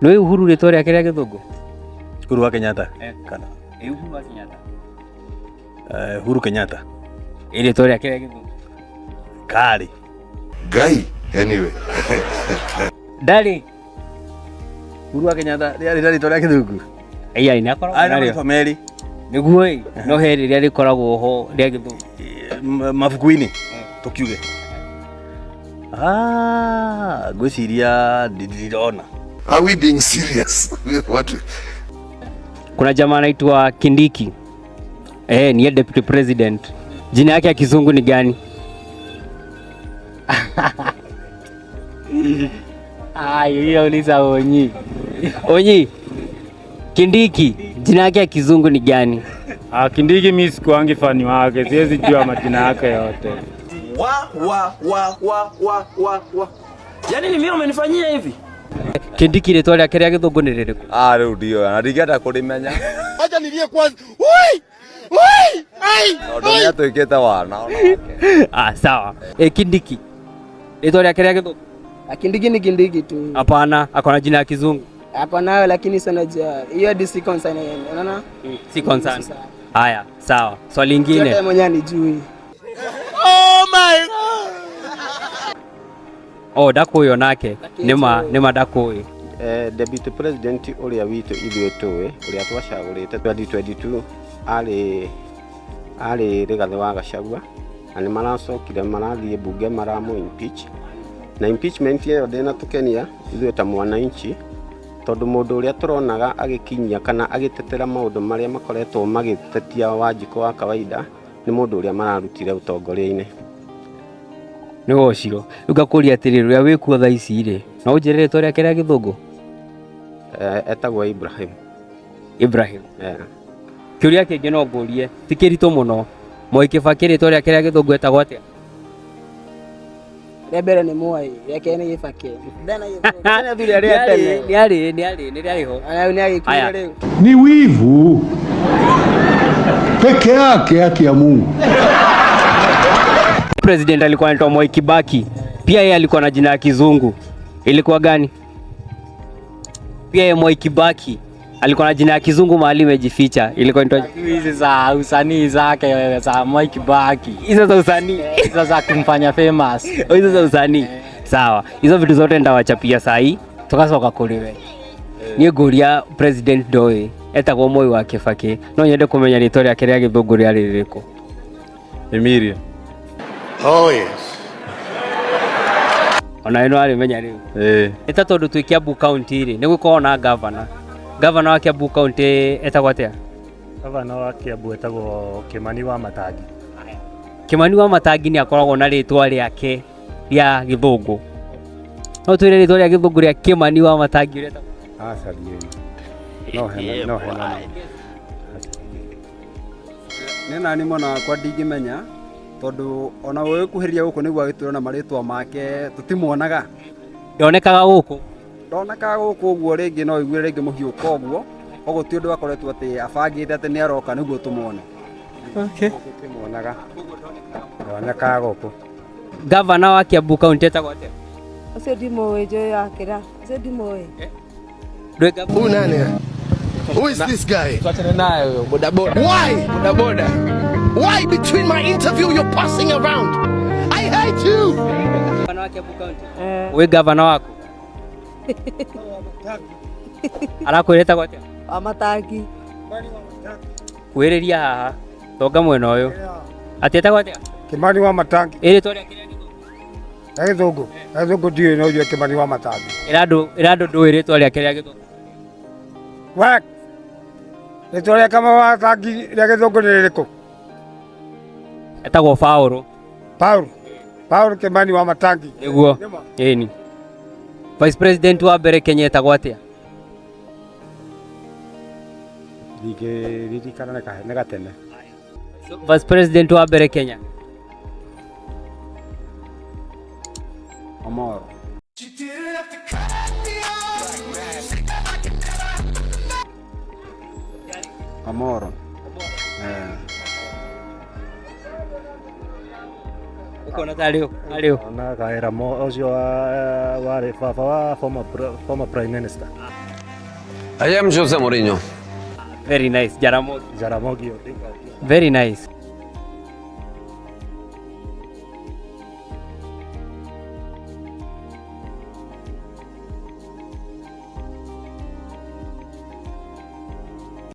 Nĩ Uhuru rĩtwa rĩake rĩa gĩthũngũ? Uhuru wa Kenyatta. Eh. Kana Ĩ Uhuru wa Kenyatta. Uhuru Kenyatta. Ĩ rĩtwa rĩake rĩa gĩthũngũ? Kari. Ngai anyway. Ndarĩ. Uhuru wa Kenyatta rĩarĩ na rĩtwa rĩa gĩthũngũ. Ĩya nĩ akoragwo Arĩ na narĩo. marĩtwa merĩ. Nĩguo ĩ, no he rĩrĩa rĩkoragwo ho rĩa gĩthũngũ. Mabuku-inĩ tukiuge. Ah, ngwĩciria ndirona. Are we being serious? What? Kuna jamaa anaitwa Kindiki. Eh, ni deputy president. Jina yake ya kizungu ni gani? Ayo, hiyo uliza Onyi. Onyi. Kindiki, jina yake ya kizungu ni gani? Ah, Kindiki mimi sikuangi fani wake, siwezi jua majina yake yote. Wa wa wa wa wa wa wa. Yaani ni mimi umenifanyia hivi? Kindiki rĩtwa rĩake rĩa gĩthũngũ nĩ rĩrĩkũ? Ah, rĩu ndiũĩ na ndingĩenda kũrĩmenya. Acha nilie kwanza. Ui! Ui! Ai! Tondũ nĩ atuĩkĩte wana onake. Ah, sawa. E, Kindiki. Rĩtwa rĩake rĩa gĩthũngũ? Kindiki ni Kindiki tu. Hapana, ako na jina ya kizungu. Ako nayo lakini sana jua. Hiyo hadi si concern unaona? Si concern. Haya, sawa. Swali lingine. Hata mwenyewe anijui. Oh my God. Oh, ndakũĩ onake. Nĩma, nĩma ndakũĩ. Deputy President ũrĩa witũ ithuĩ tũĩ ũrĩa twacagũrĩte 2022 arĩ Rigathĩ wa Gachagua na nĩ maracokire marathiĩ mbunge maramũ impeach na impeachment ĩyo ndĩnatũkenia ithuĩ ta mwananchi tondũ mũndũ ũrĩa tũronaga agĩkinyia kana agĩtetera maũndũ marĩa makoretwo magĩtetia Wanjikũ wa kawaida nĩ mũndũ ũrĩa mararutire ũtongoria-inĩ. Nĩ ũcio. Rĩu ngakũria atĩrĩrĩ, ũrĩa wĩkuo thaa ici rĩ, no ũnjĩre rĩtwa rĩake rĩa gĩthũngũ? Etagwo Ibrahim. Ibrahim. Kĩũria kĩngĩ no ngũrie, ti kĩritũ mũno. Mwai Kĩbakĩ rĩtwa rĩake rĩa gĩthũngũ etagwo atĩa? Rĩa mbere nĩ Mwai, rĩa kerĩ nĩ Gĩbakĩ. Nĩ arĩ, nĩ arĩ, nĩ rĩarĩ ho. Nĩ agĩkuire rĩu. Ni wivu peke yake, haki ya Mungu. President alikuwa anaitwa Mwai Kibaki. Pia yeye alikuwa na jina ya kizungu. Ilikuwa gani? Pia yeye Mwai Kibaki alikuwa na jina ya kizungu mahali imejificha. Ilikuwa inaitwa hizi za usanii zake za Mwai Kibaki. Hizo za usanii. Hizo za kumfanya famous. Hizo za usanii. Sawa. Hizo vitu zote ndawachapia sahi. Tugacoka kũrĩ we. Niĩ ngũria President ndoĩ etagwo Moi wa Kibaki. No nyende kũmenya rĩtwa rĩake rĩa gĩthũngũ rĩarĩ rĩrĩkũ. Emilia. Oh yes. Ona ĩno arĩmenya rĩu. Nĩ ta tondũ twĩ Kiambu County rĩ, nĩ gũkoragwo na governor. Governor wa Kiambu County etagwo atĩa? Governor wa Kiambu etagwo Kimani wa Matangi. Kimani wa Matangi nĩ akoragwo na rĩtwa rĩake rĩa gĩthũngũ. No twĩre rĩtwa rĩa gĩthũngũ rĩa Kimani wa Matangi ũrĩa etagwo? Aca ndiũĩ. No hena, no hena. Nĩ nani mwena wakwa ndingĩmenya tondũ ona ũgĩkuhĩrĩria gũkũ nĩguo agĩtwĩra na marĩtwa make tũtimuonaga. Ndonekaga gũkũ? Ndonekaga gũkũ ũguo rĩngĩ no ũigue rĩngĩ mũhiũko ũguo koguo ti ũndũ akoretwo atĩ abangĩte atĩ nĩ aroka nĩguo tũmuone. Okay. Tũtimuonaga. Ndonekaga gũkũ. Gavana wa Kiambu County etagwo atĩa? Ũcio ndimũĩ njũĩ wakĩra. Ũcio ndimũĩ. Huyu nani? Who is this guy? Tuachane naye huyo boda boda. Why? Boda boda. Why between my interview you're passing around? I hate you. Gavana wa Kiambu County. Wĩ gavana waku? Arakwĩra etagwo atĩa? Wa Matangi. Kuhĩrĩria haha. Tonga mwena ũyũ. Atĩ etagwo atĩa? Kimani wa Matangi. Ĩ rĩtwa rĩake rĩa gĩthũngũ? Rĩa gĩthũngũ. Rĩa gĩthũngũ ndiũĩ no njũĩ Kimani wa Matangi. Ĩra andũ ndũĩ rĩtwa rĩake rĩa gĩthũngũ. We rĩtwa rĩa Kimani wa Matangi rĩa gĩthũngũ nĩ rĩrĩkũ? Etagwo Paul. Paul. Paul Kimani wa Matangi. Nĩguo. Ĩni. Vice President wa mbere Kenya etagwo atĩa? Ndingĩririkana nĩ gatene. Vice President wa mbere Kenya. Omoro. Omoro. Ũkona tarĩ ũ? Arĩ ũ? Na kaera mo ũcio warĩ baba wa former prime minister. I am Jose Mourinho. Very nice. Jaramogi. Jaramogi Odinga. Very nice.